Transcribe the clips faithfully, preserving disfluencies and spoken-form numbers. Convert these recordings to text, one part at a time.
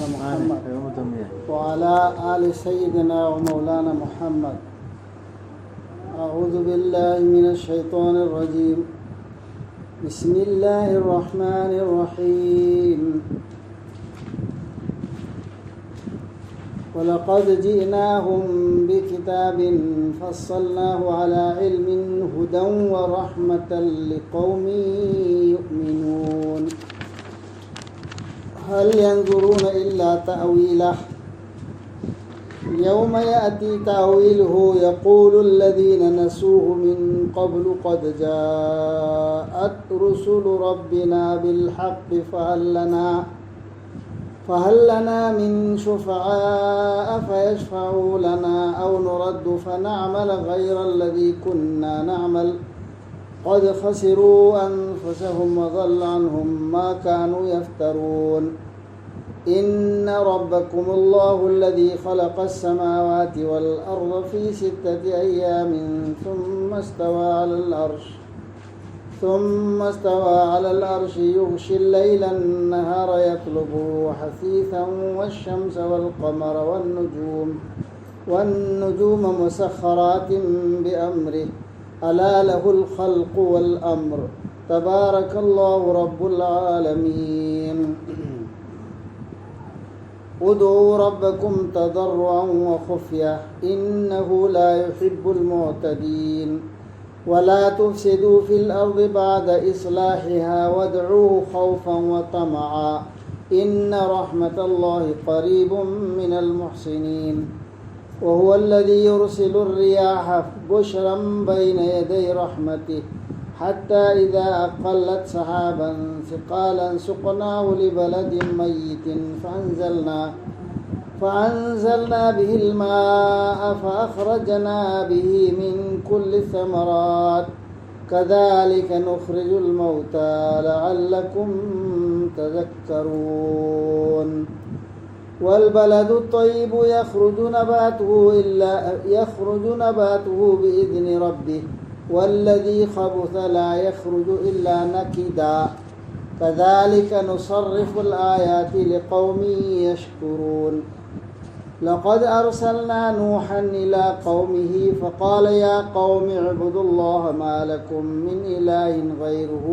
محمد وعلى آل سيدنا ومولانا محمد. أعوذ بالله من الشيطان الرجيم. بسم الله الرحمن الرحيم. ولقد جئناهم بكتاب فصلناه على علم هدى ورحمة لقوم يؤمنون. هل ينظرون إلا تأويله. يوم يأتي تأويله يقول الذين نسوه من قبل قد جاءت رسل ربنا بالحق فهل لنا فهل لنا من شفعاء فيشفعوا لنا أو نرد فنعمل غير الذي كنا نعمل قد خسروا أنفسهم وضل عنهم ما كانوا يفترون. إن ربكم الله الذي خلق السماوات والأرض في ستة أيام ثم استوى على العرش ثم استوى على العرش يغشي الليل النهار يطلبه حثيثا والشمس والقمر والنجوم والنجوم مسخرات بأمره ألا له الخلق والأمر تبارك الله رب العالمين. ادعوا ربكم تضرعا وخفية إنه لا يحب المعتدين. ولا تفسدوا في الأرض بعد إصلاحها وادعوه خوفا وطمعا إن رحمة الله قريب من المحسنين. وهو الذي يرسل الرياح بشرا بين يدي رحمته حتى إذا أقلت سحابا ثقالا سقناه لبلد ميت فأنزلنا فأنزلنا به الماء فأخرجنا به من كل الثمرات كذلك نخرج الموتى لعلكم تذكرون. والبلد الطيب يخرج نباته إلا يخرج نباته بإذن ربه والذي خبث لا يخرج إلا نكدا كذلك نصرف الآيات لقوم يشكرون. لقد أرسلنا نوحا إلى قومه فقال يا قوم اعبدوا الله ما لكم من إله غيره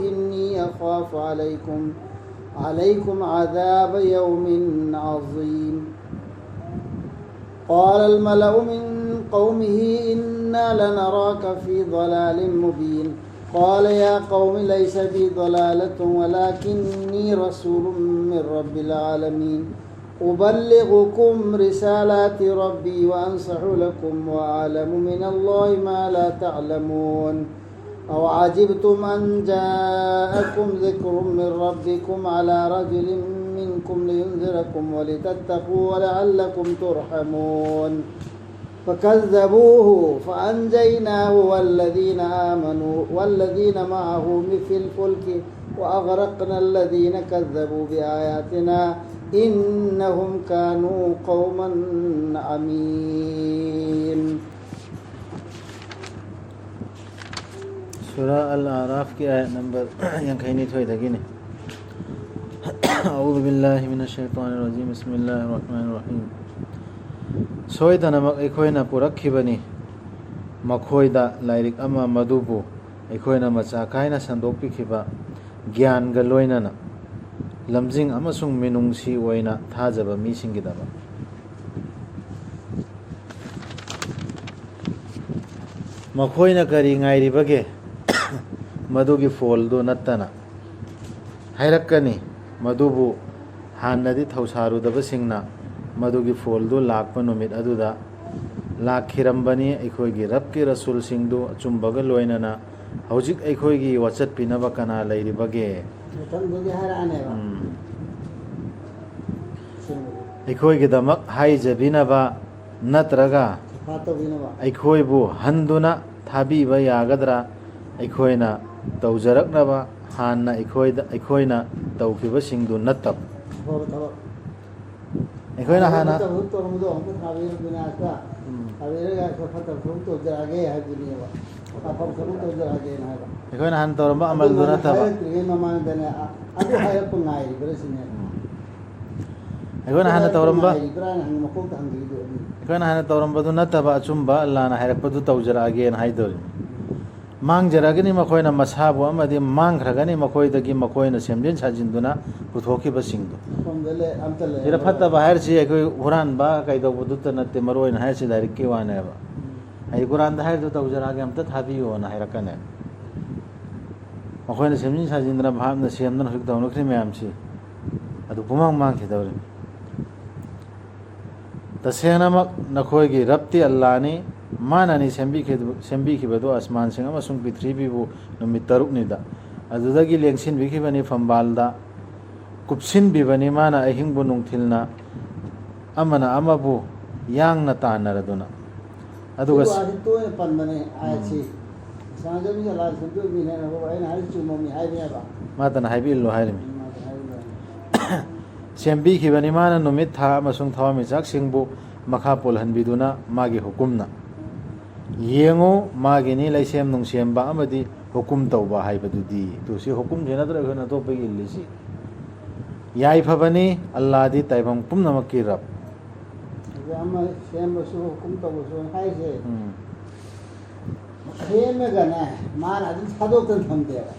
إني أخاف عليكم عليكم عذاب يوم عظيم. قال الملأ من قومه إنا لنراك في ضلال مبين. قال يا قوم ليس بي ضلالة ولكني رسول من رب العالمين. أبلغكم رسالات ربي وأنصح لكم وأعلم من الله ما لا تعلمون. أو عجبتم أن جاءكم ذكر من ربكم على رجل منكم لينذركم ولتتقوا ولعلكم ترحمون. فكذبوه فأنجيناه والذين آمنوا والذين معه في الفلك وأغرقنا الذين كذبوا بآياتنا إنهم كانوا قوما عمين. ꯁꯨꯔꯥ ꯑꯜ ꯑꯥꯔꯥꯐꯀꯤ ꯑꯥꯌꯠ ꯅꯝꯕꯔ ꯌꯥꯡꯈꯩꯅꯤꯊꯣꯏꯗꯒꯤꯅꯤ꯫ أعوذ بالله من الشيطان الرجيم. بسم الله الرحمن الرحيم. ꯁꯣꯏꯗꯅꯃꯛ ꯑꯩꯈꯣꯏꯅ ꯄꯨꯔꯛꯈꯤꯕꯅꯤ ꯃꯈꯣꯏꯗ ꯂꯥꯏꯔꯤꯛ ꯑꯃ, ꯃꯗꯨꯕꯨ ꯑꯩꯈꯣꯏꯅ ꯃꯆꯥ ꯈꯥꯏꯅ ꯁꯟꯗꯣꯛꯄꯤꯈꯤꯕ ꯒ꯭ꯌꯥꯟꯒ ꯂꯣꯏꯅꯅ, ꯂꯝꯖꯤꯡ ꯑꯃꯁꯨꯡ ꯃꯤꯅꯨꯡꯁꯤ ꯑꯣꯏꯅ ꯊꯥꯖꯕ ꯃꯤꯁꯤꯡꯒꯤꯗꯃꯛ꯫ ꯃꯈꯣꯏꯅ ꯀꯔꯤ ꯉꯥꯏꯔꯤꯕꯒꯦ? ꯃꯗꯨꯒꯤ ꯐꯣꯜꯗꯨ ꯅꯠꯇꯅ꯫ ꯍꯥꯏꯔꯛꯀꯅꯤ꯫ ꯃꯗꯨꯕꯨ ꯍꯥꯟꯅꯗꯤ ꯊꯧꯁꯥꯔꯨꯗꯕꯁꯤꯡꯅ ꯃꯗꯨꯒꯤ ꯐꯣꯜꯗꯨ ꯂꯥꯛꯄ ꯅꯨꯃꯤꯠ ꯑꯗꯨꯗ ꯂꯥꯛꯈꯤꯔꯝꯕꯅꯤ꯫ ꯑꯩꯈꯣꯏꯒꯤ ꯔꯕꯀꯤ ꯔꯁꯨꯜꯁꯤꯡꯗꯨ ꯑꯆꯨꯝꯕꯒ ꯂꯣꯏꯅꯅ ꯍꯧꯖꯤꯛ ꯑꯩꯈꯣꯏꯒꯤ ꯋꯥꯆꯠꯄꯤꯅꯕ ꯀꯅꯥ ꯂꯩꯔꯤꯕꯒꯦ? ꯃꯊꯪꯗꯨꯗꯤ ꯍꯥꯏꯔꯛꯑꯅꯦꯕ꯫ ꯎꯝ꯫ ꯑꯁꯦꯡꯕꯗꯤ꯫ ꯑꯩꯈꯣꯏꯒꯤꯗꯃꯛ ꯍꯥꯏꯖꯕꯤꯅꯕ ꯅꯠꯇ꯭ꯔꯒ ꯁꯐꯥ ꯇꯧꯕꯤꯅꯕ꯫ ꯑꯩꯈꯣꯏꯕꯨ ꯍꯟꯗꯨꯅ ꯊꯥꯕꯤꯕ ꯌꯥꯒꯗ꯭ꯔꯥ? ꯑꯩꯈꯣꯏꯅ ꯇꯧꯖꯔꯛꯅꯕ ꯍꯥꯟꯅ ꯑꯩꯈꯣꯏꯗ, ꯑꯩꯈꯣꯏꯅ ꯇꯧꯈꯤꯕꯁꯤꯡꯗꯨ ꯅꯠꯇꯕ꯫ ꯑꯐꯕ ꯊꯕꯛ꯫ ꯑꯩꯈꯣꯏꯅ ꯍꯥꯟꯅ ꯐꯠꯇꯕ ꯊꯕꯛ ꯇꯧꯔꯝꯕꯗꯣ ꯑꯃꯨꯛꯀ ꯊꯥꯕꯤꯔꯣ ꯗꯨꯅꯤꯌꯥꯁꯤꯗ꯫ ꯎꯝ꯫ ꯊꯥꯕꯤꯔꯒ ꯑꯩꯈꯣꯏ ꯐꯠꯇꯕ ꯊꯕꯛ ꯇꯧꯖꯔꯛꯑꯒꯦ ꯍꯥꯏꯕꯗꯨꯅꯦꯕ꯫ ꯑꯐꯕ ꯊꯕꯛ ꯇꯧꯖꯔꯛꯑꯒꯦꯅ ꯍꯥꯏꯕ꯫ ꯑꯩꯈꯣꯏꯅ ꯍꯥꯟꯅ ꯇꯧꯔꯝꯕ ꯑꯃꯜꯗꯨ ꯑꯗꯨꯅ ꯅꯠꯇꯕ ꯍꯥꯏꯔꯛꯇ꯭ꯔꯤꯉꯩ ꯃꯃꯥꯡꯗꯅꯦ, ꯑ-, ꯑꯗꯨ ꯍꯥꯏꯔꯛꯄ ꯉꯥꯏꯔꯤꯕ꯭ꯔꯥ ꯁꯤꯅꯦ꯫ ꯑꯩꯈꯣꯏꯅ ꯍꯥꯟꯅ ꯇꯧꯔꯝꯕ ꯉꯥꯏꯔꯤꯕ꯭ꯔꯥꯅ ꯍꯪ-, ꯃꯀꯣꯛꯇ ꯍꯪꯕꯤꯔꯤꯗꯣ ꯑꯗꯨꯅꯤ꯫ ꯑꯩꯈꯣꯏꯅ ꯍꯥꯟꯅ ꯇꯧꯔꯝꯕꯗꯨ ꯅꯠꯇꯕ ꯑꯆꯨꯝꯕ ꯑꯜꯂꯥꯅ ꯍꯥꯏꯔꯛꯄꯗꯨ ꯇꯧꯖꯔꯛꯑꯒꯦꯅ ꯍꯥꯏꯗꯧꯔꯤꯅꯤ꯫ ꯃꯥꯡꯖꯔꯒꯅꯤ ꯃꯈꯣꯏꯅ ꯃꯁꯥꯕꯨ ꯑꯃꯗꯤ ꯃꯥꯡꯈ꯭ꯔꯒꯅꯤ ꯃꯈꯣꯏꯗꯒꯤ ꯃꯈꯣꯏꯅ ꯁꯦꯝꯖꯤꯟ ꯁꯥꯖꯤꯟꯗꯨꯅ ꯄꯨꯊꯣꯛꯈꯤꯕꯁꯤꯡꯗꯣ꯫ ꯃꯐꯝꯗ ꯂꯩ-, ꯑꯝꯇ ꯂꯩꯔꯝꯃꯔꯣꯏ꯫ ꯁꯤꯗ ꯐꯠꯇꯕ ꯍꯥꯏꯔꯤꯁꯤ ꯑꯩꯈꯣꯏ ꯍꯨꯔꯥꯟꯕ ꯀꯩꯗꯧꯕꯗꯨꯇ ꯅꯠꯇꯦ, ꯃꯔꯨ ꯑꯣꯏꯅ ꯍꯥꯏꯔꯤꯁꯤ ꯂꯥꯏꯔꯤꯛꯀꯤ ꯋꯥꯅꯦꯕ꯫ ꯎꯝ꯫ ꯑꯩ ꯀꯨꯔꯥꯟꯗ ꯍꯥꯏꯔꯤꯗꯣ ꯇꯧꯖꯔꯛꯑꯒꯦ, ꯑꯝꯇ ꯊꯥꯕꯤꯌꯣꯅ ꯍꯥꯏꯔꯛꯀꯅꯦꯕ꯫ ꯃꯈꯣꯏꯅ ꯁꯦꯝꯖꯤꯟ ꯁꯥꯖꯤꯟꯗꯅ ꯚꯥꯞꯅ ꯁꯦꯝꯗꯅ ꯍꯧꯖꯤꯛ ꯇꯧꯅꯈ꯭ꯔꯤ ꯃꯌꯥꯝꯁꯤ ꯑꯗꯨ ꯄꯨꯃꯥꯡ ꯃꯥꯡꯈꯤꯗꯧꯔꯤꯅꯤ꯫ ꯇꯁꯦꯡꯅꯃꯛ ꯅꯈꯣꯏꯒꯤ ꯔꯕꯇꯤ ꯑꯜꯂꯥꯅꯤ꯫ ꯃꯥꯅꯅꯤ ꯁꯦꯝꯕꯤꯈꯤ-, ꯁꯦꯝꯕꯤꯈꯤꯕꯗꯨ ꯑꯁꯃꯥꯟꯁꯤꯡ ꯑꯃꯁꯨꯡ ꯄ꯭ꯔꯤꯊꯤꯕꯤꯕꯨ ꯅꯨꯃꯤꯠ ꯇꯔꯨꯛꯅꯤꯗ꯫ ꯑꯗꯨꯗꯒꯤ ꯂꯦꯡꯁꯤꯟꯕꯤꯈꯤꯕꯅꯤ ꯐꯝꯕꯥꯜꯗ꯫ ꯀꯨꯞꯁꯤꯟꯕꯤꯕꯅꯤ ꯃꯥꯅ ꯑꯍꯤꯡꯕꯨ ꯅꯨꯡꯊꯤꯜꯅ ꯑꯃꯅ ꯑꯃꯕꯨ ꯌꯥꯡꯅ ꯇꯥꯟꯅꯔꯗꯨꯅ꯫ ꯑꯗꯨꯒ ꯁꯤ ꯋꯥꯁꯤ ꯇꯣꯏꯅ ꯄꯟꯕꯅꯦ, ꯍꯥꯏꯁꯤ꯫ ꯏꯁꯃꯥꯏꯜ ꯖꯕꯤꯁ ꯑꯜꯂꯥꯍ ꯁꯦꯝꯗꯣꯛꯏꯃꯤꯅꯦꯅ ꯑꯩꯅ ꯍꯥꯏꯔꯤꯁꯤ ꯆꯨꯝꯃꯝꯃꯤ ꯍꯥꯏꯕꯅꯦꯕ꯫ ꯃꯥꯇꯅ ꯍꯥꯏꯕꯤꯜꯂꯣ ꯍꯥꯏꯔꯤꯃꯤ꯫ ꯃꯥꯇꯅ ꯍꯥꯏꯕꯤꯜꯂꯣ꯫ ꯁꯦꯝꯕꯤꯈꯤꯕꯅꯤ ꯃꯥꯅ ꯅꯨꯃꯤꯠ, ꯊꯥ ꯑꯃꯁꯨꯡ ꯊꯋꯥꯟꯃꯤꯆꯥꯛꯁꯤꯡꯕꯨ ꯃꯈꯥ ꯄꯣꯜꯍꯟꯕꯤꯗꯨꯅ ꯃꯥꯒꯤ ꯍꯨꯀꯨꯝꯅ꯫ ꯌꯦꯡꯉꯨ, ꯃꯥꯒꯤꯅꯤ ꯂꯩꯁꯦꯝ ꯅꯨꯡꯁꯦꯝꯕ ꯑꯃꯗꯤ ꯍꯨꯀꯨꯝ ꯇꯧꯕ ꯍꯥꯏꯕꯗꯨꯗꯤ꯫ ꯇꯨ, ꯁꯤ ꯍꯨꯀꯨꯝꯁꯤ ꯅꯠꯇ꯭ꯔꯣ ꯑꯩꯈꯣꯏꯅ ꯑꯇꯣꯞꯄꯒꯤ ꯏꯜꯂꯤꯁꯤ? ꯌꯥꯏꯐꯕꯅꯤ, ꯑꯜꯂꯥꯗꯤ ꯇꯥꯏꯕꯪ ꯄꯨꯝꯅꯃꯛꯀꯤ ꯔꯕ꯫ ꯑꯗꯨ ꯑꯃ ꯁꯦꯝꯕꯁꯨ ꯍꯨꯀꯨꯝ ꯇꯧꯕꯁꯨ ꯍꯥꯏꯁꯦ꯫ ꯎꯝ꯫ ꯁꯦꯝꯃꯒꯅꯦ, ꯃꯥꯅ ꯑꯗꯨꯝ ꯊꯥꯗꯣꯛꯇꯅ ꯊꯝꯗꯦꯕ꯫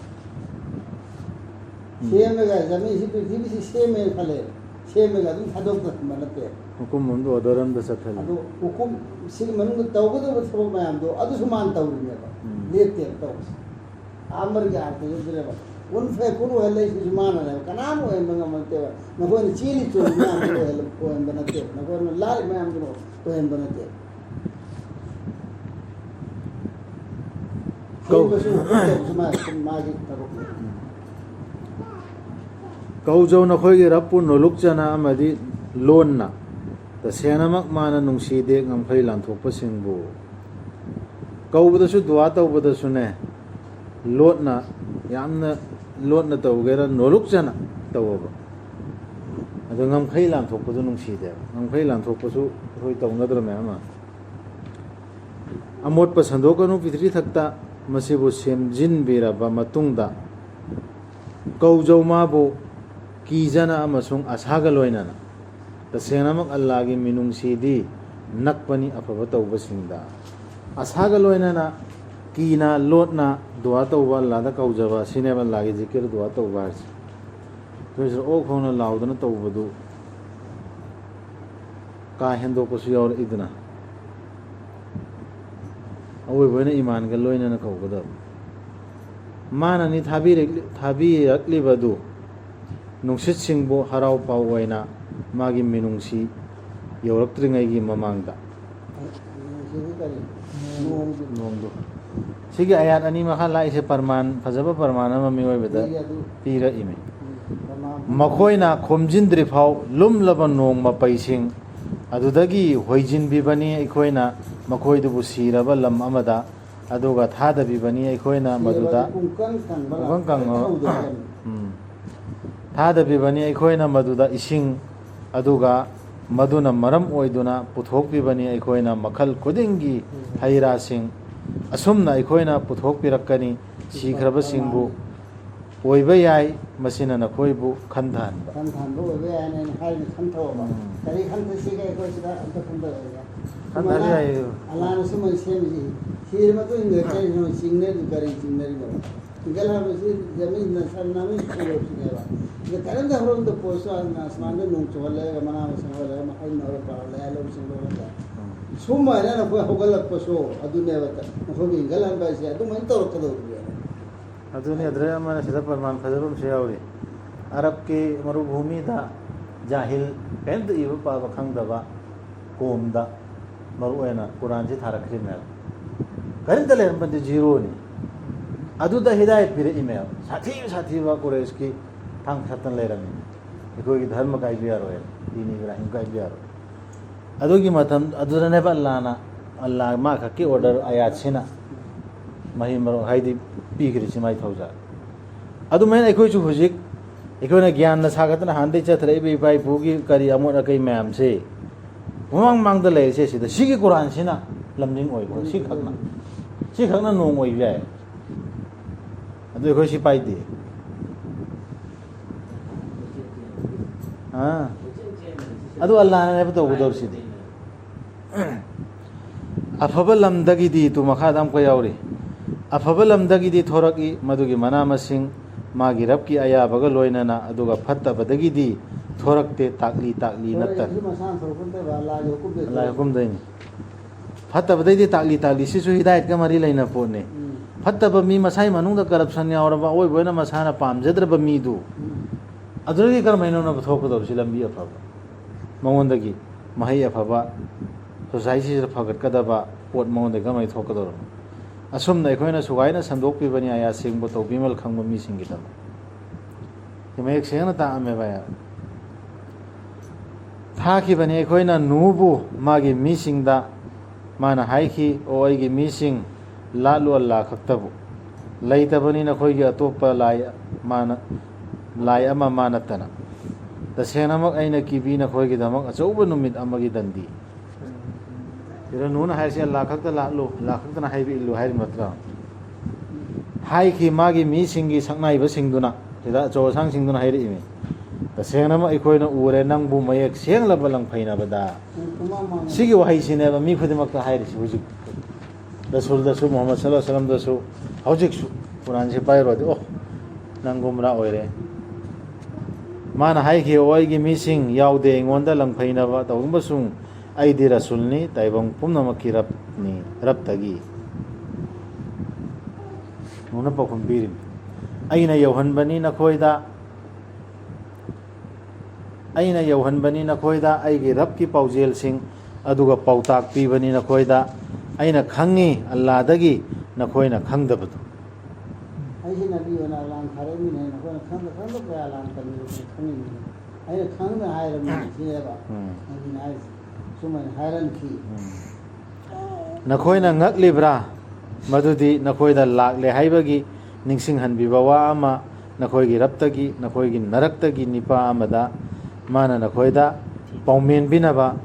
ꯎꯝ꯫ ꯁꯦꯝꯃꯒ ꯖꯃꯤꯟꯁꯤ, ꯄ꯭ꯔꯤꯊꯤꯕꯤꯁꯤ ꯁꯦꯝꯃꯦꯅ ꯈꯜꯂꯦ, ꯁꯦꯝꯃꯒ ꯑꯗꯨꯝ ꯊꯥꯗꯣꯛꯇꯅ ꯊꯝꯕ ꯅꯠꯇꯦ꯫ ꯍꯨꯀꯨꯝ ꯑꯃꯗ, ꯑꯣꯔꯗꯔ ꯑꯃꯗ ꯆꯠꯊꯜꯂꯤ꯫ ꯑꯗꯣ ꯍꯨꯀꯨꯝ, ꯁꯤꯒꯤ ꯃꯅꯨꯡꯗ ꯇꯧꯒꯗꯕ ꯊꯕꯛ ꯃꯌꯥꯝꯗꯣ ꯑꯗꯨꯁꯨ ꯃꯥꯅ ꯇꯧꯔꯤꯅꯦꯕ꯫ ꯎꯝ꯫ ꯂꯦꯞꯇꯦꯕ ꯇꯧꯕꯁꯦ꯫ ꯑꯃꯔꯒꯤ ꯑꯥꯔꯊꯁꯨ ꯑꯗꯨꯅꯦꯕ꯫ ꯀꯨꯟ ꯐꯌꯥꯀꯨꯟ ꯑꯣꯏꯍꯜꯂꯛꯏꯁꯤꯁꯨ ꯃꯥꯅꯅꯦꯕ꯫ ꯀꯅꯥꯝ ꯑꯣꯏꯍꯟꯕ ꯉꯝꯕ ꯅꯠꯇꯦꯕ꯫ ꯅꯈꯣꯏꯅ ꯆꯦꯜꯂꯤ ꯆꯣꯡꯂꯤ ꯃꯌꯥꯝꯗꯨꯅ ꯑꯣꯏꯍꯜꯂ-, ꯑꯣꯏꯍꯟꯕ ꯅꯠꯇꯦꯕ꯫ ꯅꯈꯣꯏꯅ ꯂꯥꯜꯂꯤ ꯃꯌꯥꯝꯗꯨꯅ ꯑꯣꯏꯍꯟꯕ ꯅꯠꯇꯦꯕ꯫ ꯀꯧ- ꯁꯦꯝꯕꯁꯨ ꯍꯨꯀꯨꯝ ꯇꯧꯕꯁꯨ ꯃꯥ-, ꯃꯥꯒꯤ ꯊꯕꯛꯅꯤ꯫ ꯀꯧꯖꯧ ꯅꯈꯣꯏꯒꯤ ꯔꯕꯄꯨ ꯅꯣꯂꯨꯛꯆꯅ ꯑꯃꯗꯤ ꯂꯣꯟꯅ, ꯇꯁꯦꯡꯅꯃꯛ ꯃꯥꯅ ꯅꯨꯡꯁꯤꯗꯦ ꯉꯝꯈꯩ ꯂꯥꯟꯊꯣꯛꯄꯁꯤꯡꯕꯨ꯫ ꯀꯧꯕꯗꯁꯨ, ꯗꯨꯋꯥ ꯇꯧꯕꯗꯁꯨꯅꯦ, ꯂꯣꯠꯅ, ꯌꯥꯝꯅ ꯂꯣꯠꯅ ꯇꯧꯒꯦꯔꯥ, ꯅꯣꯂꯨꯛꯆꯅ ꯇꯧꯋꯕ꯫ ꯑꯗꯣ ꯉꯝꯈꯩ ꯂꯥꯟꯊꯣꯛꯄꯗꯨ ꯅꯨꯡꯁꯤꯗꯦꯕ꯫ ꯉꯝꯈꯩ ꯂꯥꯟꯊꯣꯛꯄꯁꯨ ꯑꯩꯈꯣꯏ ꯇꯧꯅꯗ꯭ꯔ ꯃꯌꯥꯝ ꯑꯃ꯫ ꯑꯃꯣꯠꯄ ꯁꯟꯗꯣꯛꯀꯅꯨ ꯄꯤꯊ꯭ꯔꯤ ꯊꯛꯇ꯫ ꯃꯁꯤꯕꯨ ꯁꯦꯝꯖꯤꯟꯕꯤꯔꯕ ꯃꯇꯨꯡꯗ ꯀꯧꯖꯧ ꯃꯥꯕꯨ ꯀꯤꯖꯅ ꯑꯃꯁꯨꯡ ꯑꯁꯥꯒ ꯂꯣꯏꯅꯅ꯫ ꯇꯁꯦꯡꯅꯃꯛ ꯑꯜꯂꯥꯒꯤ ꯃꯤꯅꯨꯡꯁꯤꯗꯤ ꯅꯛꯄꯅꯤ ꯑꯐꯕ ꯇꯧꯕꯁꯤꯡꯗ꯫ ꯑꯁꯥꯒ ꯂꯣꯏꯅꯅ ꯀꯤꯅ ꯂꯣꯠꯅ ꯗꯨꯋꯥ ꯇꯧꯕ, ꯑꯜꯂꯥꯗ ꯀꯧꯖꯕ, ꯁꯤꯅꯦꯕ ꯑꯜꯂꯥꯒꯤ ꯖꯤꯀꯤꯔ ꯗꯨꯋꯥ ꯇꯧꯕ ꯍꯥꯏꯁꯦ꯫ ꯑꯩꯈꯣꯏꯁꯨ ꯑꯣꯛ ꯈꯣꯡꯅ ꯂꯥꯎꯗꯅ ꯇꯧꯕꯗꯨ ꯀꯥ ꯍꯦꯟꯗꯣꯛꯄꯁꯨ ꯌꯥꯎꯔꯛꯏꯗꯅ꯫ ꯑꯋꯣꯏꯕ ꯑꯣꯏꯅ ꯏꯃꯥꯟꯒ ꯂꯣꯏꯅꯅ ꯀꯧꯒꯗꯕ꯫ ꯃꯥꯅꯅꯤ ꯊꯥꯕꯤꯔꯛꯂꯤ-, ꯊꯥꯕꯤꯔꯛꯂꯤꯕꯗꯨ ꯅꯨꯡꯁꯤꯠꯁꯤꯡꯕꯨ ꯍꯔꯥꯎ ꯄꯥꯎ ꯑꯣꯏꯅ ꯃꯥꯒꯤ ꯃꯤꯅꯨꯡꯁꯤ ꯌꯧꯔꯛꯇ꯭ꯔꯤꯉꯩꯒꯤ ꯃꯃꯥꯡꯗ꯫ ꯅꯣꯡꯗꯨ꯫ ꯁꯤꯒꯤ ꯑꯌꯥꯠ ꯑꯅꯤ ꯃꯈꯥ ꯂꯥꯛꯏꯁꯦ ꯄꯔꯃꯥꯟ, ꯐꯖꯕ ꯄꯔꯃꯥꯟ ꯑꯃ ꯃꯤꯑꯣꯏꯕꯗ ꯄꯤꯔꯛꯏꯃꯤ꯫ ꯃꯈꯣꯏꯅ ꯈꯣꯝꯖꯤꯟꯗ꯭ꯔꯤꯐꯥꯎ ꯂꯨꯝꯂꯕ ꯅꯣꯡ ꯃꯄꯩꯁꯤꯡ ꯑꯗꯨꯗꯒꯤ ꯍꯣꯏꯖꯤꯟꯕꯤꯕꯅꯤ ꯑꯩꯈꯣꯏꯅ ꯃꯈꯣꯏꯗꯨꯕꯨ ꯁꯤꯔꯕ ꯂꯝ ꯑꯃꯗ, ꯑꯗꯨꯒ ꯊꯥꯗꯕꯤꯕꯅꯤ ꯑꯩꯈꯣꯏꯅ ꯃꯗꯨꯗ ꯄꯨꯡꯀꯪ ꯀꯪꯕ ꯄꯨꯡꯀꯪ ꯀꯪꯕ ꯂꯝ꯫ ꯎꯝ꯫ ꯊꯥꯗꯕꯤꯕꯅꯤ ꯑꯩꯈꯣꯏꯅ ꯃꯗꯨꯗ ꯏꯁꯤꯡ, ꯑꯗꯨꯒ ꯃꯗꯨꯅ ꯃꯔꯝ ꯑꯣꯏꯗꯨꯅ ꯄꯨꯊꯣꯛꯄꯤꯕꯅꯤ ꯑꯩꯈꯣꯏꯅ ꯃꯈꯜ ꯈꯨꯗꯤꯡꯒꯤ ꯍꯩ ꯔꯥꯁꯤꯡ꯫ ꯑꯁꯨꯝꯅ ꯑꯩꯈꯣꯏꯅ ꯄꯨꯊꯣꯛꯄꯤꯔꯛꯀꯅꯤ꯫ ꯁꯤꯈ꯭ꯔꯕꯁꯤꯡꯕꯨ ꯑꯣꯏꯕ ꯌꯥꯏ, ꯃꯁꯤꯅ ꯅꯈꯣꯏꯕꯨ ꯈꯟꯊꯍꯟꯕ꯫ ꯈꯟꯊꯍꯟꯕ ꯑꯣꯏꯕ ꯌꯥꯏꯅ ꯑꯩꯅ ꯍꯥꯏꯔꯤꯅ ꯈꯟꯊꯧꯑꯕ꯫ ꯎꯝ꯫ ꯀꯔꯤ ꯈꯟꯊꯁꯤꯒꯦ ꯑꯩꯈꯣꯏ ꯁꯤꯗ ꯑꯝꯇ ꯈꯟꯊꯔꯣꯏꯒꯦ꯫ ꯈꯟꯊꯍꯟꯕ ꯌꯥꯏ꯫ ꯑꯂꯥꯅ ꯁꯨꯃꯥꯏꯅ ꯁꯦꯝꯃꯤꯁꯤ, ꯁꯤꯔ ꯃꯇꯨꯡꯗ ꯀꯔꯤꯅꯣ ꯆꯤꯡꯅꯔꯤ, ꯀꯔꯤ ꯆꯤꯡꯅꯔꯤꯅꯣ? ꯍꯤꯡꯒꯠ ꯍꯥꯏꯕꯁꯤ ꯖꯃꯤꯟꯅ ꯁꯟꯅ ꯃꯤ ꯄꯨꯔꯛꯄꯅꯦꯕ꯫ ꯁꯤꯗ ꯀꯔꯤꯝꯇ ꯍꯧꯔꯝꯗ ꯄꯣꯠꯁꯨ ꯑꯁꯨꯃꯥꯏꯅ ꯅꯣꯡ ꯆꯨꯍꯜꯂꯦ, ꯃꯅꯥ ꯃꯁꯤꯡ ꯍꯧꯔꯦ, ꯃꯍꯩ ꯃꯔꯣꯡ ꯄꯥꯜꯍꯜꯂꯦ, ꯂꯧꯁꯤꯡ ꯂꯣꯛꯍꯜꯂꯦ꯫ ꯎꯝ꯫ ꯁꯨꯃꯥꯏꯅ ꯑꯩꯈꯣꯏ ꯍꯧꯒꯠꯂꯛꯄꯁꯨ ꯑꯗꯨꯅꯦꯕ ꯃꯈꯣꯏꯒꯤ ꯍꯤꯡꯒꯠꯍꯟꯕ ꯍꯥꯏꯁꯦ ꯑꯗꯨꯃꯥꯏꯅ ꯇꯧꯔꯛꯀꯗꯧꯕꯅꯦꯕ꯫ ꯑꯗꯨꯅꯤ, ꯑꯗꯨꯗꯩ ꯑꯃꯅ ꯁꯤꯗ ꯄ꯭ꯔꯃꯥꯟ ꯐꯖꯕ ꯑꯃꯁꯨ ꯌꯥꯎꯔꯤ꯫ ꯑꯔꯕꯀꯤ ꯃꯔꯨꯚꯨꯃꯤꯗ ꯖꯥꯍꯤꯜ, ꯀꯔꯤꯝꯇ ꯏꯕ ꯄꯥꯕ ꯈꯪꯗꯕ ꯀꯣꯝꯗ ꯃꯔꯨꯑꯣꯏꯅ ꯀꯨꯔꯥꯟꯁꯤ ꯊꯥꯔꯛꯈ꯭ꯔꯤꯃꯦꯕ꯫ ꯀꯔꯤꯝꯇ ꯂꯩꯔꯝꯕꯗꯤ ꯖꯤꯔꯣꯅꯤ꯫ ꯑꯗꯨꯗ ꯍꯤꯗꯥꯌꯠ ꯄꯤꯔꯛꯏꯃꯦꯕ꯫ ꯁꯥꯊꯤꯕ ꯁꯥꯊꯤꯕ ꯀꯨꯔꯦꯁꯀꯤ ꯊꯥꯡ ꯁꯠꯇꯅ ꯂꯩꯔꯝꯃꯤ꯫ ꯑꯩꯈꯣꯏꯒꯤ ꯙꯔꯃ ꯀꯥꯏꯕ ꯌꯥꯔꯣꯏ, ꯗꯤꯟ ꯏꯕ꯭ꯔꯥꯍꯤꯝ ꯀꯥꯏꯕ ꯌꯥꯔꯣꯏ꯫ ꯑꯗꯨꯒꯤ ꯃꯇꯝ ꯑꯗꯨꯗꯅꯦꯕ ꯑꯜꯂꯥꯅ, ꯑꯜꯂꯥ ꯃꯥ ꯈꯛꯀꯤ ꯑꯣꯔꯗꯔ ꯑꯌꯥꯠꯁꯤꯅ ꯃꯍꯩ ꯃꯔꯣꯡ ꯍꯥꯏꯗꯤ ꯄꯤꯈ꯭ꯔꯤꯁꯤ ꯃꯥꯏ ꯊꯧꯖꯥꯜ꯫ ꯑꯗꯨꯃꯥꯏꯅ ꯑꯩꯈꯣꯏꯁꯨ ꯍꯧꯖꯤꯛ ꯑꯩꯈꯣꯏꯅ ꯒ꯭ꯌꯥꯟꯅ ꯁꯥꯒꯠꯇꯅ ꯍꯥꯟꯅꯗꯩ ꯆꯠꯊꯔꯛꯏꯕ ꯏꯄꯥ ꯏꯄꯨꯒꯤ ꯀꯔꯤ ꯑꯃꯣꯠ ꯑꯀꯥꯏ ꯃꯌꯥꯝꯁꯦ ꯃꯃꯥꯡ ꯃꯃꯥꯡꯗ ꯂꯩꯔꯤꯁꯦ ꯁꯤꯗ ꯁꯤꯒꯤ ꯀꯨꯔꯥꯟꯁꯤꯅ ꯂꯝꯖꯤꯡ ꯑꯣꯏꯕ ꯁꯤꯈꯛꯅ, ꯁꯤꯈꯛꯅ ꯅꯣꯡ ꯑꯣꯏꯕ ꯌꯥꯏ꯫ ꯑꯗꯨ ꯑꯩꯈꯣꯏ ꯁꯤ ꯄꯥꯏꯗꯦ꯫ ꯑꯥ꯫ ꯑꯗꯨ ꯑꯜꯂꯥꯅꯦꯕ ꯇꯧꯒꯗꯧꯔꯤꯁꯤꯗꯤ꯫ ꯑꯐꯕ ꯂꯝꯗꯒꯤꯗꯤ ꯇꯨ ꯃꯈꯥꯗ ꯑꯃꯨꯛꯀ ꯌꯥꯎꯔꯤ꯫ ꯑꯐꯕ ꯂꯝꯗꯒꯤꯗꯤ ꯊꯣꯔꯛꯏ, ꯃꯗꯨꯒꯤ ꯃꯅꯥ ꯃꯁꯤꯡ ꯃꯥꯒꯤ ꯔꯕꯀꯤ ꯑꯌꯥꯕꯒ ꯂꯣꯏꯅꯅ, ꯑꯗꯨꯒ ꯐꯠꯇꯕꯗꯒꯤꯗꯤ ꯊꯣꯔꯛꯇꯦ, ꯇꯥꯛꯂꯤ ꯇꯥꯛꯂꯤ ꯅꯠꯇꯅ꯫ ꯃꯁꯥꯅ ꯊꯣꯔꯛꯄ ꯅꯠꯇꯦꯕ, ꯑꯜꯂꯥꯒꯤ ꯍꯨꯀꯨꯝꯗ ꯑꯜꯂꯥꯒꯤ ꯍꯨꯀꯨꯝꯗꯩꯅꯤ꯫ ꯐꯠꯇꯕꯗꯩꯗꯤ ꯇꯥꯛꯂꯤ ꯇꯥꯛꯂꯤ, ꯁꯤꯁꯨ ꯍꯤꯗꯥꯌꯠꯀ ꯃꯔꯤ ꯂꯩꯅ ꯄꯣꯠꯅꯤ꯫ ꯎꯝ꯫ ꯐꯠꯇꯕ ꯃꯤ ꯃꯁꯥꯒꯤ ꯃꯅꯨꯡꯗ corruption ꯌꯥꯎꯔꯕ, ꯑꯑꯣꯏꯕ ꯑꯣꯏꯅ ꯃꯁꯥꯅ ꯄꯥꯝꯖꯗ꯭ꯔꯕ ꯃꯤꯗꯨ, ꯎꯝ꯫ ꯑꯗꯨꯗꯒꯤ ꯀꯔꯝꯍꯥꯏꯅ ꯄꯨꯊꯣꯛꯀꯗꯧꯔꯤꯁꯤ ꯂꯝꯕꯤ ꯑꯐꯕ? ꯃꯉꯣꯟꯗꯒꯤ ꯃꯍꯩ ꯑꯐꯕ, societyꯁꯤꯗ ꯐꯒꯠꯀꯗꯕ ꯄꯣꯠ ꯃꯉꯣꯟꯗꯒꯤ ꯀꯃꯥꯏꯅ ꯊꯣꯛꯀꯗꯧꯔꯤꯅꯣ? ꯑꯁꯨꯝꯅ ꯑꯩꯈꯣꯏꯅ ꯁꯨꯒꯥꯏꯅ ꯁꯟꯗꯣꯛꯄꯤꯕꯅꯤ, ꯑꯌꯥ ꯁꯦꯡꯕ ꯇꯧꯕꯤꯃꯜ ꯈꯪꯕ ꯃꯤꯁꯤꯡꯒꯤꯗꯃꯛ꯫ ꯁꯤ ꯃꯌꯦꯛ ꯁꯦꯡꯅ ꯇꯥꯛꯑꯝꯃꯦꯕ ꯑꯌꯥ꯫ ꯊꯥꯈꯤꯕꯅꯤ ꯑꯩꯈꯣꯏꯅ ꯅꯨꯍꯕꯨ ꯃꯥꯒꯤ ꯃꯤꯁꯤꯡꯗ꯫ ꯃꯥꯅ ꯍꯥꯏꯈꯤ, "ꯑꯣ ꯑꯩꯒꯤ ꯃꯤꯁꯤꯡ, ꯂꯥꯠꯂꯨ ꯑꯜꯂꯥ ꯈꯛꯇꯕꯨ꯫ ꯂꯩꯇꯕꯅꯤ ꯅꯈꯣꯏꯒꯤ ꯑꯇꯣꯞꯄ ꯂꯥꯏ ꯃꯥꯅ, ꯂꯥꯏ ꯑꯃ ꯃꯥ ꯅꯠꯇꯅ꯫ ꯇꯁꯦꯡꯅꯃꯛ ꯑꯩꯅ ꯀꯤꯕꯤ ꯅꯈꯣꯏꯒꯤꯗꯃꯛ ꯑꯆꯧꯕ ꯅꯨꯃꯤꯠ ꯑꯃꯒꯤ ꯗꯟꯗꯤ"꯫ ꯁꯤꯗ ꯅꯨꯅ ꯍꯥꯏꯔꯤꯁꯦ ꯑꯜꯂꯥ ꯈꯛꯇ ꯂꯥꯠꯂꯨ, ꯑꯜꯂꯥ ꯈꯛꯇꯅ ꯍꯥꯏꯕ ꯏꯜꯂꯨ ꯍꯥꯏꯔꯤ ꯅꯠꯇ꯭ꯔꯣ? ꯍꯥꯏꯈꯤ ꯃꯥꯒꯤ ꯃꯤꯁꯤꯡꯒꯤ ꯁꯛꯅꯥꯏꯕꯁꯤꯡꯗꯨꯅ, ꯁꯤꯗ ꯑꯆꯧ ꯑꯁꯥꯡꯁꯤꯡꯗꯨꯅ ꯍꯥꯏꯔꯛꯏꯃꯤ꯫ "ꯇꯁꯦꯡꯅꯃꯛ ꯑꯩꯈꯣꯏꯅ ꯎꯔꯦ ꯅꯪꯕꯨ ꯃꯌꯦꯛ ꯁꯦꯡꯂꯕ ꯂꯪꯐꯩꯅꯕꯗ"꯫ ꯎꯝ, ꯄꯨꯡꯃꯥꯡ ꯃꯥꯡꯉꯦ꯫ ꯁꯤꯒꯤ ꯋꯥꯍꯩꯁꯤꯅꯦꯕ ꯃꯤ ꯈꯨꯗꯤꯡꯃꯛꯇ ꯍꯥꯏꯔꯤꯁꯤ ꯍꯧꯖꯤꯛ꯫ ꯔꯁꯨꯜꯗꯁꯨ, ꯃꯨꯍꯝꯃꯗ ꯁꯜꯂꯜꯂꯥꯍꯨ ꯑꯂꯥꯏꯍꯤ ꯋꯥꯁꯜꯂꯝꯗꯁꯨ, ꯍꯧꯖꯤꯛꯁꯨ꯫ ꯀꯨꯔꯥꯟꯁꯤ ꯄꯥꯏꯔꯨꯔꯗꯤ, "ꯑꯣ, ꯅꯪ ꯒꯨꯝꯔꯥ ꯑꯣꯏꯔꯦ"꯫ ꯃꯥꯅ ꯍꯥꯏꯈꯤ, "ꯑꯣ ꯑꯩꯒꯤ ꯃꯤꯁꯤꯡ, ꯌꯥꯎꯗꯦ ꯑꯩꯉꯣꯟꯗ ꯂꯪꯐꯩꯅꯕ ꯇꯧꯔꯝꯕꯁꯨꯡ ꯑꯩꯗꯤ ꯔꯁꯨꯜꯅꯤ, ꯇꯥꯏꯕꯪ ꯄꯨꯝꯅꯃꯛꯀꯤ ꯔꯕꯅꯤ, ꯔꯕꯇꯒꯤ"꯫ ꯅꯨꯅ ꯄꯥꯎꯈꯨꯝ ꯄꯤꯔꯤꯕꯅꯤ, "ꯑꯩꯅ ꯌꯧꯍꯟꯕꯅꯤ ꯅꯈꯣꯏꯗ, ꯑꯩꯅ ꯌꯧꯍꯟꯕꯅꯤ ꯅꯈꯣꯏꯗ ꯑꯩꯒꯤ ꯔꯕꯀꯤ ꯄꯥꯎꯖꯦꯜꯁꯤꯡ, ꯑꯗꯨꯒ ꯄꯥꯎꯇꯥꯛ ꯄꯤꯕꯅꯤ ꯅꯈꯣꯏꯗ꯫ ꯑꯩꯅ ꯈꯪꯉꯤ ꯑꯜꯂꯥꯗꯒꯤ ꯅꯈꯣꯏꯅ ꯈꯪꯗꯕꯗꯨ"꯫ ꯑꯩꯁꯦ ꯅꯕꯤ ꯑꯣꯏꯅ ꯑꯜꯂꯥꯅ ꯊꯥꯔꯛꯏꯃꯤꯅꯦ, ꯅꯈꯣꯏꯅ ꯈꯪꯗ ꯈꯪꯗ ꯀꯌꯥ ꯂꯥꯟ ꯇꯝꯃꯤꯕ ꯈꯪꯉꯤꯃꯤꯅꯦ꯫ ꯑꯩꯅ ꯈꯪꯅ ꯍꯥꯏꯔꯕꯅꯤ ꯁꯤꯅꯦꯕ ꯎꯝ꯫ ꯅꯕꯤꯅ ꯍꯥꯏꯔꯤꯁꯦ꯫ ꯁꯨꯃꯥꯏꯅ ꯍꯥꯏꯔꯝꯈꯤ꯫ ꯎꯝ꯫ ꯅꯈꯣꯏꯅ ꯉꯛꯂꯤꯕ꯭ꯔꯥ? ꯃꯗꯨꯗꯤ ꯅꯈꯣꯏꯗ ꯂꯥꯛꯂꯦ ꯍꯥꯏꯕꯒꯤ ꯅꯤꯡꯁꯤꯡꯍꯟꯕꯤꯕ ꯋꯥ ꯑꯃ, ꯅꯈꯣꯏꯒꯤ ꯔꯕꯇꯒꯤ, ꯅꯈꯣꯏꯒꯤ ꯅꯔꯛꯇꯒꯤ ꯅꯤꯄꯥ ꯑꯃꯗ ꯃꯥꯅ ꯅꯈꯣꯏꯗ ꯄꯥꯎꯃꯦꯟꯕꯤꯅꯕ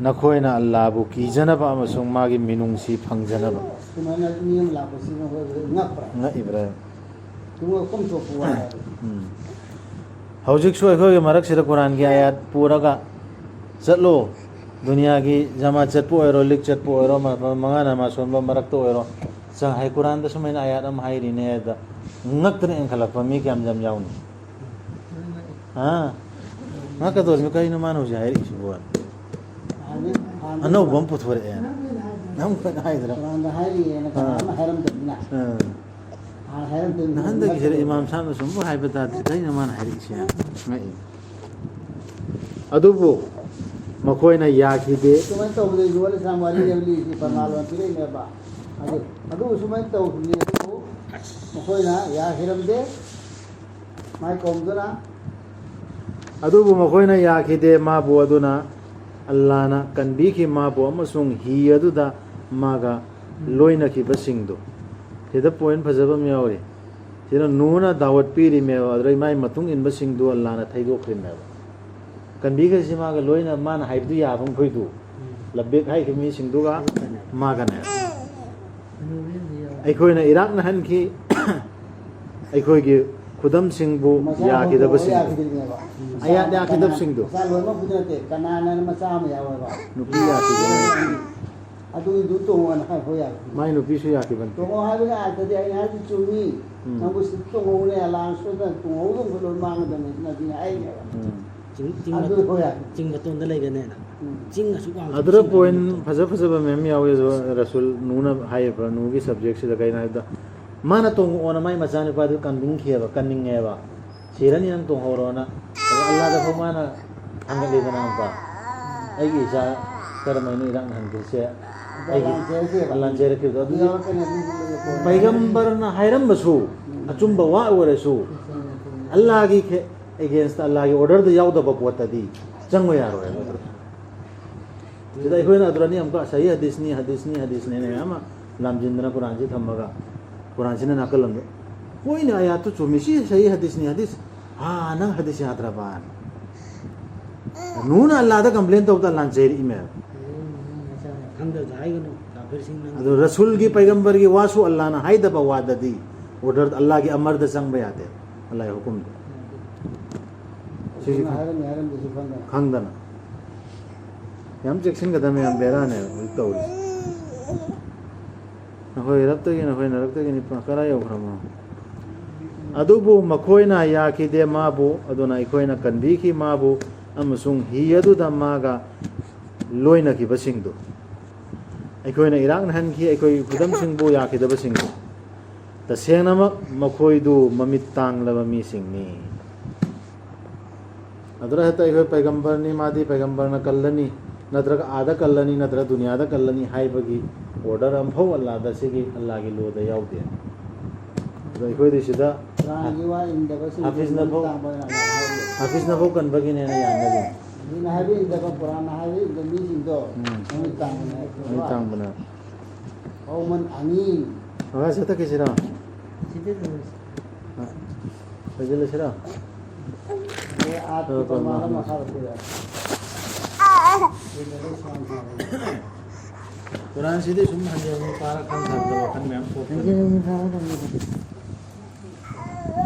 ꯅꯈꯣꯏꯅ ꯑꯜꯂꯥꯕꯨ ꯀꯤꯖꯅꯕ ꯑꯃꯁꯨꯡ ꯃꯥꯒꯤ ꯃꯤꯅꯨꯡꯁꯤ ꯐꯪꯖꯅꯕ꯫ ꯁꯨꯃꯥꯏꯅ ꯃꯤ ꯑꯃ ꯂꯥꯛꯄꯁꯤ ꯅꯈꯣꯏ ꯉꯛꯄ꯭ꯔꯥ? ꯉꯛꯏꯕ꯭ꯔꯥ? ꯇꯨꯡ ꯀꯨꯝꯊꯣꯛꯄ ꯋꯥꯔꯦ꯫ ꯎꯝ꯫ ꯍꯧꯖꯤꯛꯁꯨ ꯑꯩꯈꯣꯏꯒꯤ ꯃꯔꯛꯁꯤꯗ ꯀꯨꯔꯥꯟꯒꯤ ꯑꯥꯌꯥꯠ ꯄꯨꯔꯒ ꯆꯠꯂꯣ, ꯗꯨꯅꯤꯌꯥꯒꯤ ꯖꯃꯥꯠ ꯆꯠꯄ ꯑꯣꯏꯔꯣ, ꯂꯤꯛ ꯆꯠꯄ ꯑꯣꯏꯔꯣ, ꯃ-, ꯃ-, ꯃꯉꯥ ꯅꯃꯥꯖ ꯁꯣꯟꯕ ꯃꯔꯛꯇ ꯑꯣꯏꯔꯣ, ꯆꯪ ꯍꯥꯏ ꯀꯨꯔꯥꯟꯗ ꯁꯨꯃꯥꯏꯅ ꯑꯥꯌꯥꯠ ꯑꯃ ꯍꯥꯏꯔꯤꯅꯦ ꯍꯥꯏꯗ ꯉꯛꯇꯅ ꯏꯟꯈꯠꯂꯛꯄ ꯃꯤ ꯀꯌꯥꯝ ꯌꯥꯝ ꯌꯥꯎꯅꯤ? ꯍꯥ? ꯉꯛꯀꯗꯧꯔꯤꯕ ꯀꯩꯅꯣ ꯃꯥꯅ ꯍꯧꯖꯤꯛ ꯍꯥꯏꯔꯛꯏꯁꯤꯕꯣ? ꯑꯅꯧꯕ ꯑꯃ ꯄꯨꯊꯣꯔꯛꯑꯦ꯫ ꯅꯪ ꯀꯩꯅꯣ ꯍꯥꯏꯗ꯭ꯔꯣ? ꯀꯨꯔꯥꯟꯗ ꯍꯥꯏꯔꯤꯑꯦꯅ ꯀꯅꯥ ꯑꯃ ꯍꯥꯏꯔꯝꯗꯕꯅꯤꯅ꯫ ꯑꯥ꯫ ꯍꯥꯟꯅ ꯍꯥꯏꯔꯝꯗꯕꯅꯤꯅ ꯅꯍꯥꯟꯗꯒꯤ ꯁꯤꯗ ꯉꯛꯀꯗꯧꯔꯤꯕ꯫ ꯏꯃꯥꯝ ꯁꯥꯕꯅ ꯁꯨꯝꯕꯨ ꯍꯥꯏꯕ ꯇꯥꯗ꯭ꯔꯤ꯫ ꯀꯩꯅꯣ ꯃꯥꯅ ꯍꯥꯏꯔꯛꯏꯁꯦ? ꯉꯛꯏ꯫ ꯑꯗꯨꯕꯨ ꯃꯈꯣꯏꯅ ꯌꯥꯈꯤꯗꯦ꯫ ꯁꯨꯃꯥꯏꯅ ꯇꯧꯕꯗ ꯏꯕꯣ ꯏꯁꯂꯥꯝ ꯋꯥꯔꯤ ꯑꯃ ꯂꯤꯔꯤꯁꯤ ꯄꯔꯃꯥꯟ ꯑꯃ ꯄꯤꯔꯛꯏꯅꯦꯕ꯫ ꯑꯗꯨ, ꯑꯗꯨꯕꯨ ꯁꯨꯃꯥꯏꯅ ꯇꯧꯈꯤꯕꯅꯤ ꯑꯗꯨꯕꯨ ꯃꯈꯣꯏꯅ ꯌꯥꯈꯤꯔꯝꯗꯦ꯫ ꯃꯥꯏ ꯀꯧꯗꯨꯅ꯫ ꯑꯗꯨꯕꯨ ꯃꯈꯣꯏꯅ ꯌꯥꯈꯤꯗꯦ꯫ ꯃꯥꯕꯨ ꯑꯗꯨꯅ ꯑꯜꯂꯥꯅ ꯀꯟꯕꯤꯈꯤ꯫ ꯃꯥꯕꯨ ꯑꯃꯁꯨꯡ ꯍꯤ ꯑꯗꯨꯗ ꯃꯥꯒ ꯂꯣꯏꯅꯈꯤꯕꯁꯤꯡꯗꯨ꯫ ꯁꯤꯗ ꯄꯣꯏꯟ ꯐꯖꯕ ꯑꯃ ꯌꯥꯎꯔꯤ꯫ ꯁꯤꯗ ꯅꯨꯅ ꯗꯥꯋꯠ ꯄꯤꯔꯤꯃꯦꯕ, ꯑꯗꯨꯗꯩ ꯃꯥꯏ ꯃꯇꯨꯡ ꯏꯟꯕꯁꯤꯡꯗꯨ ꯑꯜꯂꯥꯅ ꯊꯩꯗꯣꯛꯈ꯭ꯔꯤꯃꯦꯕ꯫ ꯀꯟꯕꯤꯈ꯭ꯔꯤꯁꯤ ꯃꯥꯒ ꯂꯣꯏꯅ ꯃꯥꯅ ꯍꯥꯏꯕꯗꯨ ꯌꯥꯕ ꯃꯈꯣꯏꯗꯨ꯫ ꯂꯕꯦꯛ ꯍꯥꯏꯈꯤꯕ ꯃꯤꯁꯤꯡꯗꯨꯒ ꯃꯥꯒꯅꯦ꯫ ꯑꯩꯈꯣꯏꯅ ꯏꯔꯥꯛꯅꯍꯟꯈꯤ ꯑꯩꯈꯣꯏꯒꯤ ꯈꯨꯗꯝꯁꯤꯡꯕꯨ ꯃꯆꯥ ꯌꯥꯈꯤꯗꯕꯁꯤꯡ꯫ ꯌꯥꯈꯤꯗ꯭ꯔꯤꯅꯦꯕ꯫ ꯑꯌꯥ-, ꯌꯥꯈꯤꯗꯕꯁꯤꯡꯗꯣ꯫ ꯃꯆꯥ ꯂꯣꯏꯅꯃꯛꯄꯨꯗꯤ ꯅꯠꯇꯦ, ꯀꯅꯥꯅ ꯃꯆꯥ ꯑꯃ ꯌꯥꯎꯋꯦꯕ꯫ ꯅꯨꯄꯤ ꯌꯥꯈꯤꯗꯕ꯫ ꯑꯗꯨꯒꯤꯗꯨ ꯇꯣꯡꯉꯣꯅ ꯍꯥꯏꯕ ꯌꯥꯏ꯫ ꯃꯥꯏ ꯅꯨꯄꯤꯁꯨ ꯌꯥꯈꯤꯕꯅꯤ꯫ ꯇꯣꯡꯉꯣ ꯍꯥꯏꯕꯒꯤ ꯑꯥꯔꯊꯗꯤ ꯑꯩꯅ ꯍꯥꯏꯕꯗꯤ ꯆꯨꯝꯃꯤ꯫ ꯎꯝ꯫ ꯅꯪꯕꯨ ꯁꯤ ꯇꯣꯡꯍꯧꯅꯦ, ꯑꯂꯥꯟ ꯁꯣꯏꯗꯅ ꯇꯣꯡꯍꯧꯗꯕ ꯂꯣꯏ ꯃꯥꯡꯒꯗꯕꯅꯤ ꯑꯗꯨꯅ ꯍꯥꯏꯅꯦꯕ꯫ ꯎꯝ꯫ ꯆꯤꯡ ꯆꯤꯡ ꯑꯗꯨ ꯃꯇꯣꯟ ꯍꯣꯏ ꯌꯥꯏ꯫ ꯆꯤꯡ ꯃꯇꯣꯟꯗ ꯂꯩꯒꯅꯦꯅ꯫ ꯎꯝ꯫ ꯆꯤꯡ ꯑꯁꯨꯛ ꯋꯥꯡꯕ ꯑꯗꯨꯗ ꯆꯤꯡ ꯄꯣꯏꯟ ꯑꯗꯨ ꯐꯖ ꯐꯖꯕ ꯃꯌꯥꯝ ꯌꯥꯎꯋꯤ꯫ ꯑꯗꯨꯒ ꯔꯁꯨꯜ ꯅꯨꯅ ꯍꯥꯏꯔꯤꯕ꯭ꯔꯥ, ꯅꯨꯒꯤ ꯁꯕꯖꯦꯛꯁꯤꯗ ꯀꯩꯅꯣ ꯍꯥꯏꯕꯗ, ꯃꯥꯅ ꯇꯣꯡꯉꯛꯑꯣꯅ ꯃꯥꯏ ꯃꯆꯥꯅꯨꯄꯥꯗꯨ ꯀꯟꯅꯤꯡꯈꯤꯑꯕ, ꯀꯟꯅꯤꯡꯉꯦꯕ꯫ ꯁꯤꯔꯅꯤ ꯅꯪ ꯇꯣꯡꯍꯧꯔꯣꯅ꯫ ꯑꯗꯣ ꯑꯜꯂꯥꯗ ꯐꯥꯎ ꯃꯥꯅ ꯊꯥꯡꯒꯠꯂꯤꯗꯅ ꯑꯃꯨꯛꯀ, "ꯑꯩꯒꯤ ꯏꯆꯥ ꯀꯔꯝꯍꯥꯏꯅ ꯏꯔꯥꯛꯅꯍꯟꯈ꯭ꯔꯤꯁꯦ?" ꯑꯩꯒꯤ ꯑꯜꯂꯥꯅ ꯆꯩꯔꯛꯈꯤꯕꯗꯣ꯫ ꯑꯗꯨꯗꯤ ꯄꯩꯒꯝꯕꯔꯅ ꯍꯥꯏꯔꯝꯕꯁꯨ, ꯑꯆꯨꯝꯕ ꯋꯥ ꯑꯣꯏꯔꯁꯨ, ꯑꯜꯂꯥꯒꯤ ꯑꯦꯒꯦꯟꯁꯇ, ꯑꯜꯂꯥꯒꯤ ꯑꯣꯔꯗꯔꯗ ꯌꯥꯎꯗꯕ ꯄꯣꯠꯇꯗꯤ ꯆꯪꯕ ꯌꯥꯔꯣꯏ ꯍꯥꯏꯕ꯫ ꯁꯤꯗ ꯑꯩꯈꯣꯏꯅ ꯑꯗꯨꯔꯅꯤ ꯑꯃꯨꯛꯀ ꯁꯍꯤ ꯍꯗꯤꯁꯅꯤ, ꯍꯗꯤꯁꯅꯤ, ꯍꯗꯤꯁꯅꯤꯅ ꯃꯌꯥꯝ ꯑꯃ ꯂꯥꯝꯖꯤꯟꯗꯅ ꯀꯨꯔꯥꯟꯁꯤ ꯊꯝꯃꯒ, ꯀꯨꯔꯥꯟꯁꯤꯅ ꯅꯥꯀꯜ ꯑꯃꯗ, "ꯍꯣꯏꯅꯦ, ꯑꯌꯥꯠꯇꯨ ꯆꯨꯝꯃꯤ, ꯁꯤ ꯁꯍꯤ ꯍꯗꯤꯁꯅꯤ, ꯍꯗꯤꯁ, ꯑꯥ, ꯅꯪ ꯍꯗꯤꯁ ꯌꯥꯗ꯭ꯔꯕꯅ?" ꯅꯨꯍꯅ ꯑꯜꯂꯥꯗ ꯀꯝꯄ꯭ꯂꯦꯟ ꯇꯧꯕꯗ ꯑꯜꯂꯥꯅ ꯆꯩꯔꯛꯏꯃꯦ꯫ ꯑꯗꯨ ꯔꯁꯨꯜꯒꯤ, ꯄꯩꯒꯝꯕꯔꯒꯤ ꯋꯥꯁꯨ ꯑꯜꯂꯥꯅ ꯍꯥꯏꯗꯕ ꯋꯥꯗꯗꯤ ꯑꯣꯔꯗꯔ ꯑꯜꯂꯥꯒꯤ ꯑꯃꯔꯗ ꯆꯪꯕ ꯌꯥꯗꯦ꯫ ꯑꯜꯂꯥꯒꯤ ꯍꯨꯀꯨꯝꯗ꯫ ꯁꯤꯁꯤ ꯈꯪ- ꯍꯥꯏꯔꯝꯃꯤ ꯍꯥꯏꯔꯝꯗꯦꯁꯨ ꯈꯪꯗꯅ꯫ ꯈꯪꯗꯅ꯫ ꯌꯥꯝ ꯆꯦꯛꯁꯤꯟꯒꯗꯕꯅꯦ, ꯌꯥꯝ ꯕꯦꯔꯥꯅꯦ ꯍꯧꯖꯤꯛ ꯇꯧꯔꯤꯁꯦ꯫ ꯅꯈꯣꯏ ꯔꯞꯇꯒꯤ, ꯅꯈꯣꯏ ꯅꯔꯛꯇꯒꯤ ꯅꯤꯄꯥ ꯀꯗꯥꯏ ꯌꯧꯈ꯭ꯔꯕꯅꯣ? ꯑꯗꯨꯕꯨ ꯃꯈꯣꯏꯅ ꯌꯥꯈꯤꯗꯦ ꯃꯥꯕꯨ, ꯑꯗꯨꯅ ꯑꯩꯈꯣꯏꯅ ꯀꯟꯕꯤꯈꯤ ꯃꯥꯕꯨ, ꯑꯃꯁꯨꯡ ꯍꯤ ꯑꯗꯨꯗ ꯃꯥꯒ ꯂꯣꯏꯅꯈꯤꯕꯁꯤꯡꯗꯨ꯫ ꯑꯩꯈꯣꯏꯅ ꯏꯔꯥꯛꯅꯍꯟꯈꯤ ꯑꯩꯈꯣꯏꯒꯤ ꯈꯨꯗꯝꯁꯤꯡꯕꯨ ꯌꯥꯈꯤꯗꯕꯁꯤꯡꯗꯨ꯫ ꯇꯁꯦꯡꯅꯃꯛ ꯃꯈꯣꯏꯗꯨ ꯃꯃꯤꯠ ꯇꯥꯡꯂꯕ ꯃꯤꯁꯤꯡꯅꯤ꯫ ꯑꯗꯨꯗ ꯍꯦꯛꯇ ꯑꯩꯈꯣꯏ ꯄꯩꯒꯝꯕꯔꯅꯤ, ꯃꯥꯗꯤ ꯄꯩꯒꯝꯕꯔꯅ ꯀꯜꯂꯅꯤ, ꯅꯠꯇ꯭ꯔꯒ ꯑꯥꯗ ꯀꯜꯂꯅꯤ, ꯅꯠꯇ꯭ꯔꯒ ꯗꯨꯅꯤꯌꯥꯗ ꯀꯜꯂꯅꯤ ꯍꯥꯏꯕꯒꯤ ꯑꯣꯔꯗꯔ ꯑꯃꯐꯥꯎ ꯑꯜꯂꯥꯗ, ꯁꯤꯒꯤ ꯑꯜꯂꯥꯒꯤ ꯂꯣꯗ ꯌꯥꯎꯗꯦ꯫ ꯑꯗꯣ ꯑꯩꯈꯣꯏꯗꯤ ꯁꯤꯗ ꯀꯨꯔꯥꯟꯒꯤ ꯋꯥ ꯏꯟꯗꯕꯁꯤꯡ ꯍꯥꯐꯤꯖꯅ ꯐꯧ-, ꯃꯃꯤꯠ ꯇꯥꯡꯕ ꯑꯣꯏꯅ ꯑꯜꯂꯥꯅ ꯍꯥꯏꯔꯤ꯫ ꯍꯥꯐꯤꯖꯅ ꯐꯧ ꯀꯟꯕꯒꯤꯅꯦꯅ ꯌꯥꯅꯔꯤ꯫ ꯃꯤꯅ ꯍꯥꯏꯕ ꯏꯟꯗꯕ, ꯀꯨꯔꯥꯟꯅ ꯍꯥꯏꯕ ꯏꯟꯗꯕ ꯃꯤꯁꯤꯡꯗꯣ ꯎꯝ꯫ ꯃꯃꯤꯠ ꯇꯥꯡꯕꯅꯦ ꯍꯥꯏꯕ꯫ ꯃꯃꯤꯠ ꯇꯥꯡꯕꯅ꯫ ꯀꯧꯃꯟ ꯑꯅꯤ꯫ ꯑꯉꯥꯡ ꯆꯠꯊꯈꯤꯁꯤꯔꯣ? ꯁꯤꯗ ꯑꯗꯨꯝ ꯍꯣꯏꯖꯤꯜꯂꯁꯤꯔꯣ? ꯑꯦ, ꯑꯥ, ꯍꯣꯏ, ꯍꯣꯏ, ꯃꯥ ꯍꯣꯏ, ꯍꯣꯏ꯫ ꯃꯈꯥꯗ ꯄꯤꯔꯛꯑꯣ꯫ ꯀꯨꯔꯥꯟꯁꯤꯗꯤ ꯁꯨꯝ ꯍꯟꯖꯤꯟ ꯍꯟꯖꯤꯟ ꯄꯥꯔ ꯈꯪ ꯈꯪꯗꯕ ꯋꯥꯈꯜ ꯃꯌꯥꯝ ꯊꯣꯛꯄꯅꯤ꯫ ꯍꯟꯖꯤꯟ ꯍꯟꯖꯤꯟ ꯄꯥꯔ ꯈꯪꯗꯕ꯫